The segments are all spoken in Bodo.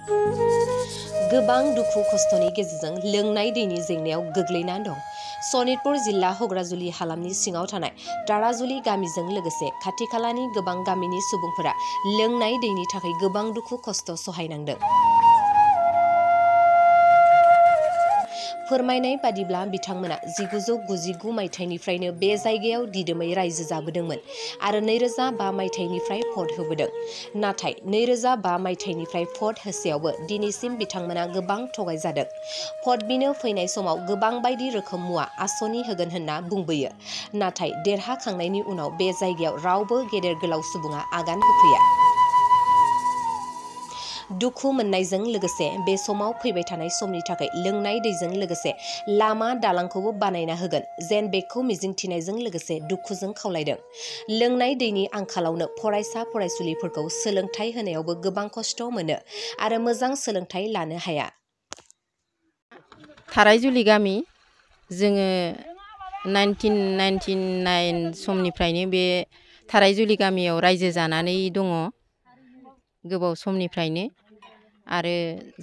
गोबां दुखु खस्थनि गेजेरजों लोंनाय दैनि जेंनायाव गोग्लैना दं सनितपुर जिल्ला हग्राजुलि हालामनि सिङाव थानाय दाराजुलि गामिजों लोगोसे खाथि खालानि गोबां गामिनि सुबुंफोरा लोंनाय दैनि थाखाय गोबां दुखु खस्थ सहायनांदों। फोरमायनाय बादिब्ला बिथांमोना 1999 मायथाइनिफ्रायनो बे जायगायाव दिदोमै रायजो जाबोदोंमोन आरो 2005 मायथाइनिफ्राय भट होबोदों। नाथाय 2005 मायथाइनिफ्राय भट होसेयावबो दिनैसिम बिथांमोना गोबां थगायजादों। भट बिनो फैनाय समाव गोबां बायदि रोखोम मुवा आसनि होगोन होनना बुंबोयो। नाथाय देरहाखांनायनि उनाव बे जायगायाव रावबो गेदेर गोलाव सुबुङा आगान होफैया। दुखु मोननायजों लोगोसे बे समाव फैबाय थानाय समनि थाखाय लोंनाय दैजों लोगोसे लामा दालांखौबो बानायना होगोन जेन बेखौ मिजिंथिनायजों लोगोसे दुखुजों खावलायदों। लोंनाय दैनि आंखालावनो फरायसा फरायसुलिफोरखौ सोलोंथाइ होनायावबो गोबां खस्थ मोनो आरो मोजां सोलोंथाइ लानो हाया। थारायजुलि गामि जोङो 1999 समनिफ्रायनो बे थारायजुलि गामियाव रायजो जानानै दङ गोबाव समनिफ्रायनो आरो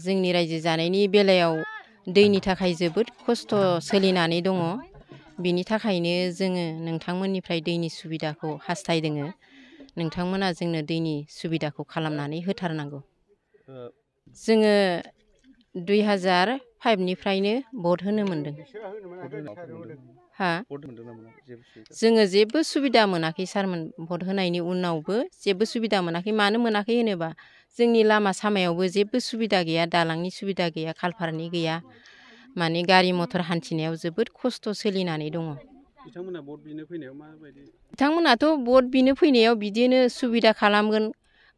जोंनि रायजो जानायनि बेलायाव दैनि थाखाय जोबोद खस्थ सोलिनानै दङ। बिनि थाखायनो जोङो नोंथांमोननिफ्राय दैनि सुबिदाखौ हास्थायदों। नोंथांमोना जोंनो दैनि सुबिदाखौ खालामनानै होथारनांगौ। जोङो 2005निफ्रायनो भट होनो मोनदों। जोङो जेबो सुबिदा मोनाखै सारमोन। भट होनायनि उनावबो जेबो सुबिदा मोनाखै। मानो मोनाखै होनोबा जोंनि लामा सामायावबो जेबो सुबिदा गैया, दालांनि सुबिदा गैया, खालभारनि गैया। माने गारि मथर हान्थिनायाव जोबोद खस्थ सोलिनानै दङ। बिथांमोना भट बिनो फैनायाव माबायदि? बिथांमोनाथ भट बिनो फैनायाव बिदिनो सुबिदा खालामगोन,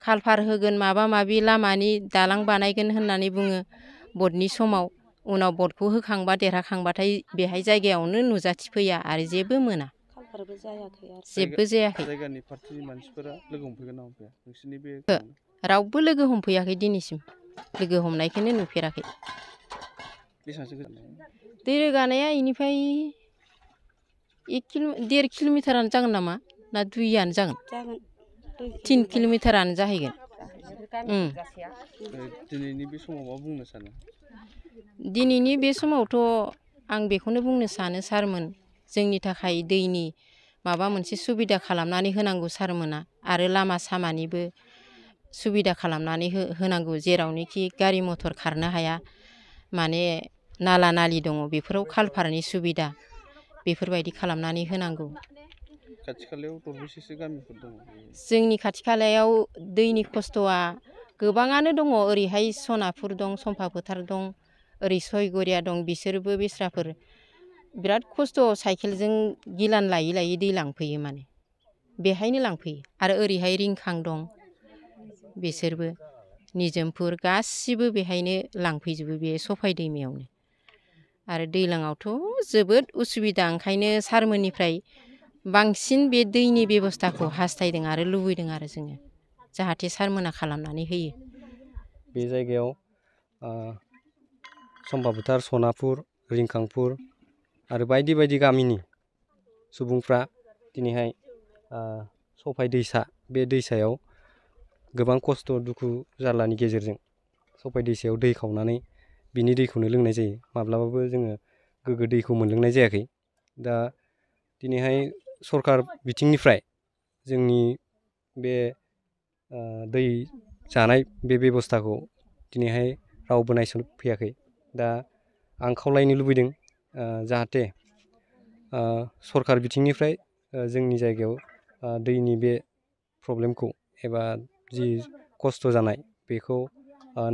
खालभार होगोन, माबा माबि लामानि दालां बानायगोन होननानै बुङो भटनि समाव। उनाव भटखौ होखांबा देरहाखांबाथाय बेहाय जायगायावनो नुजाथिफैया आरो जेबो मोना। जेबो जायाखै। जायगानि पार्टिनि मानसिफोरा लोगो हमफैगोन ना हमफैया नोंसोरनि बे? रावबो लोगो हमफैयाखै दिनैसिम। लोगो हमनायखौनो नुफेराखै। बेसेबांसो गोजान? दै रोगानाया इनिफ्राय 1.5 किल'मिटारानो जागोन नामा ना 2आनो जागोन? 3 किल'मिटारानो जाहैगोन। दिनैनि बे समाव मा बुंनो सानो? दिनैनि बे समावथ आं बेखौनो बुंनो सानो सारमोन, जोंनि थाखाय दैनि माबा मोनसे सुबिदा खालामनानै होनांगौ सारमोना आरो लामा सामानिबो सुबिदा खालामनानै होनांगौ। जेरावनोखि गारि मथर खारनो हाया, माने नाला नालि दङ बेफोराव खालभारनि सुबिदा बेफोरबायदि खालामनानै होनांगौ। खाथि खालायाव दरबेसेसो गामिफोर दङ? जोंनि खाथि खालायाव दैनि खस्थआ गोबाङानो दङ। ओरैहाय सनापुर दं, सम्फा फोथार दं, ओरै सयगरिया दं। बिसोरबो बेस्राफोर बिराद खस्थ साइकेलजों गिलान लायै लायै दै लांफैयो। माने बेहायनो लांफैयो। आरो ओरैहाय रिंखां दं, बिसोरबो निजोमपुर गासिबो बेहायनो लांफैजोबो बे सफाय दैमायावनो। आरो दैज्लाङावथ जोबोद उसुबिदा। ओंखायनो सारमोननिफ्राय बांसिन बे दैनि बेबस्थाखौ हास्थायदों आरो लुबैदों आरो जोङो, जाहाथे सारमोना खालामनानै होयो। बे जायगायाव सम्फा फोथार, सनापुर, रिंखांपुर आरो बायदि बायदि गामिनि सुबुंफ्रा दिनैहाय सफाय दैसा, बे दैसायाव गोबां खस्थ दुखु जारलानि गेजेरजों सफाय दैसायाव दै खावनानै बिनि दैखौनो लोंनाय जायो। माब्लाबाबो जोङो गोग्गो दैखौ मोनलोंनाय जायाखै। दा दिनैहाय सरकार बिथिंनिफ्राय जोंनि बे दै जानाय बे बेबस्थाखौ दिनैहाय रावबो नायसनफैयाखै। दा आं खावलायनो लुबैदों जाहाथे सरकार बिथिंनिफ्राय जोंनि जायगायाव दैनि बे प्रब्लेमखौ एबा जि खस्थ जानाय बेखौ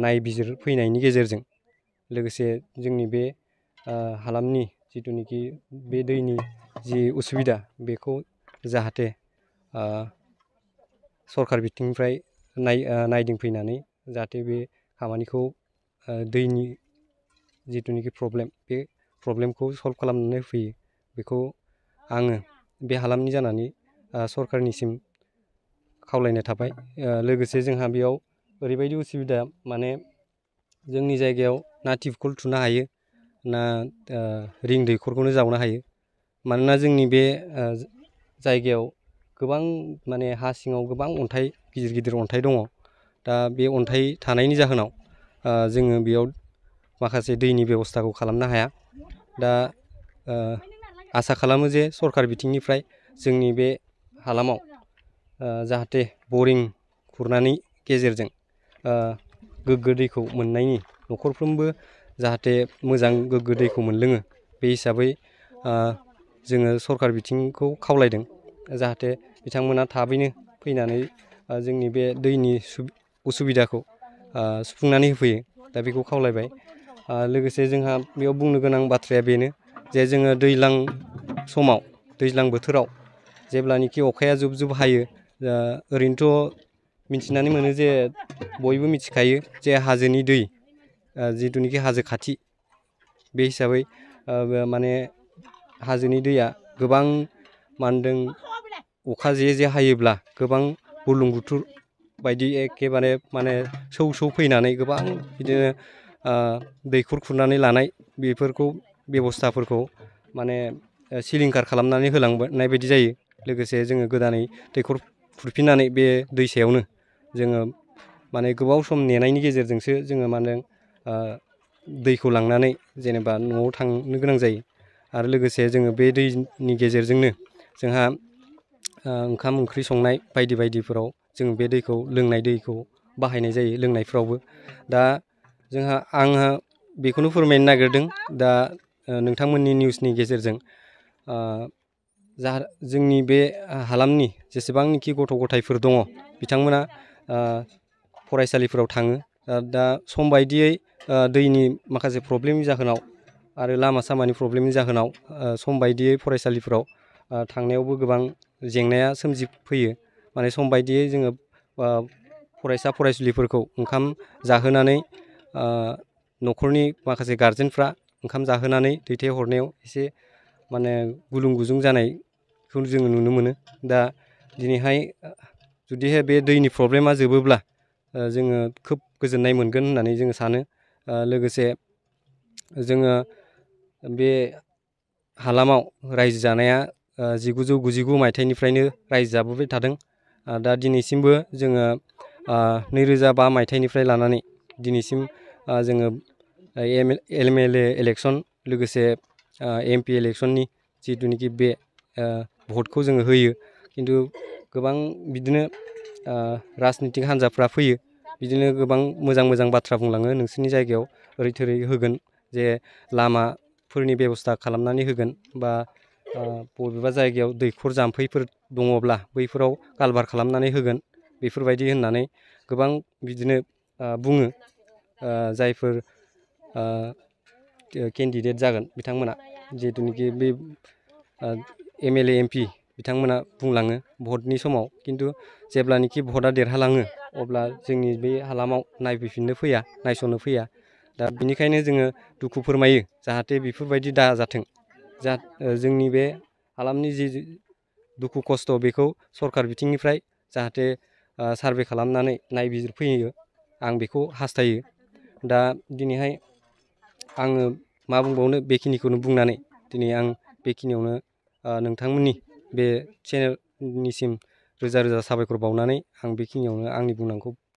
नायबिजिरफैनायनि गेजेरजों लोगोसे जोंनि बे हालामनि जिथुनिखि बे दैनि जि उसुबिदा बेखौ जाहाथे सरकार बिथिंनिफ्राय नायदिंफैनानै जाहाथे बे खामानिखौ दैनि जिथुनिखि प्रब्लेम, बे प्रब्लेमखौ सल्भ खालामनानै होफैयो। बेखौ आङो बे हालामनि जानानै सरकारनिसिम खावलायनाय थाबाय। लोगोसे जोंहा बेयाव ओरैबायदि उसुबिदा, माने जोंनि जायगायाव ना टिपकल थुनो हायो ना रिं दैखरखौनो जावनो हायो। मानोना जोंनि बे जायगायाव गोबां माने हा सिङाव गोबां अन्थाइ, गिदिर गिदिर अन्थाइ दङ। दा बे अन्थाइ थानायनि जाहोनाव जोङो बेयाव माखासे दैनि बेबस्थाखौ खालामनो हाया। दा आसा खालामो जे सरकार बिथिंनिफ्राय जोंनि बे हालामाव जाहाथे बरिं खुरनानै गेजेरजों गोग्गो दैखौ मोननायनि न'खरफ्रोमबो जाहाथे मोजां गोग्गो दैखौ मोनलोङो बे हिसाबै जोङो सरकार बिथिंखौ खावलायदों जाहाथे बिथांमोना थाबैनो फैनानै जोंनि बे दैनि उसुबिदाखौ सुफुंनानै होफैयो। दा बेखौ खावलायबाय। लोगोसे जोंहा बेयाव बुंनो गोनां बाथ्राया बेनो जे जोङो दैज्लां समाव दैज्लां बोथोराव जेब्लानोखि अखाया जुब जुब हायो, ओरैनोथ' मिथिनानै मोनो जे बयबो मिथिखायो जे हाजोनि दै जिथुनिखि हाजो खाथि बे हिसाबै माने हाजोनि दैया गोबां मानदों अखा जे हायोब्ला गोबां बुरलुंबुथुर बायदि एखेबारे माने सौ फैनानै गोबां बिदिनो दैखर खुरनानै लानाय बेफोरखौ बेबस्थाफोरखौ माने सिलिंखार खालामनानै होलांनाय बायदि जायो। लोगोसे जोङो गोदानै दैखर खुरफिननानै बे दैसायावनो जोङो माने गोबाव सम नेनायनि गेजेरजोंसो जोङो माने दैखौ लांनानै जेनेबा न'आव थांनो गोनां जायो। आरो लोगोसे जोङो बे दैनि गेजेरजोंनो जोंहा ओंखाम ओंख्रि संनाय बायदि बायदिफोराव जों बे दैखौ लोंनाय दैखौ बाहायनाय जायो लोंनायफ्रावबो। दा आंहा बेखौनो फोरमायनो नागिरदों दा नोंथांमोननि निउसनि गेजेरजों जोंनि बे हालामनि जेसेबांनाखि गथ' गथायफोर दङ बिथांमोना फरायसालिफोराव थाङो। दा सम बायदियै दैनि माखासे प्रब्लेमनि जाहोनाव आरो लामा सामानि प्रब्लेमनि जाहोनाव सम बायदियै फरायसालिफोराव थांनायावबो गोबां जेंनाया सोमजिफैयो। माने सम बायदियै जोङो फरायसा फरायसुलिफोरखौ ओंखाम जाहोनानै न'खरनि माखासे गारजेनफ्रा ओंखाम जाहोनानै दैथायहरनायाव एसे माने गुलुं गुजुं जानायखौ जोङो नुनो मोनो। दा दिनैहाय जुदिहाय बे दैनि प्रब्लेमा जोबोब्ला जोङो खोब गोजोननाय मोनगोन होननानै जोङो सानो। लोगोसे जोङो बे हालामाव रायजो जानाया 1999 मायथाइनिफ्रायनो रायजो जाबोबाय थादों। दा दिनैसिमबो जोङो 2005 मायथाइनिफ्राय लानानै दिनैसिम जोङो MLA इलेक्सन लोगोसे MP इलेक्सननि जिथुनिखि बे भटखौ जोङो होयो। खिन्थु गोबां बिदिनो राजनितिक हान्जाफ्रा फैयो, बिदिनो गोबां मोजां मोजां बाथ्रा बुंलाङो नोंसोरनि जायगायाव ओरै थोरै होगोन, जे लामाफोरनि बेब'स्था खालामनानै होगोन बा बबेबा जायगायाव दैखर जाम्फैफोर दङब्ला बैफोराव कालभार खालामनानै होगोन बेफोरबायदि होननानै गोबां बिदिनो बुङो जायफोर केन्डिडेट जागोन बिथांमोना जिहेथुनिखि बे MLA MP बिथांमोना बुंलाङो भटनि समाव। खिन्थु जेब्लानोखि भटआ देरहालाङो अब्ला जोंनि बे हालामाव नायफैफिननो फैया, नायस'नो फैया। दा बिनिखायनो जोङो दुखु फोरमायो जाहाथे बेफोरबायदि दाजाथों। जोंनि बे हालामनि जि दुखु खस्थ' बेखौ सरकार बिथिंनिफ्राय जाहाथे सार्भे खालामनानै नायबिजिरफैयो, आं बेखौ हास्थायो। दा दिनैहाय आङो मा बुंबावनो बेखिनिखौनो बुंनानै दिनै आं बेखिनियावनो नोंथांमोननि बे चेनेलनिसिम रोजा रोजा साबायखर बावनानै आं बेखिनियावनो आंनि बुंनांगौखौ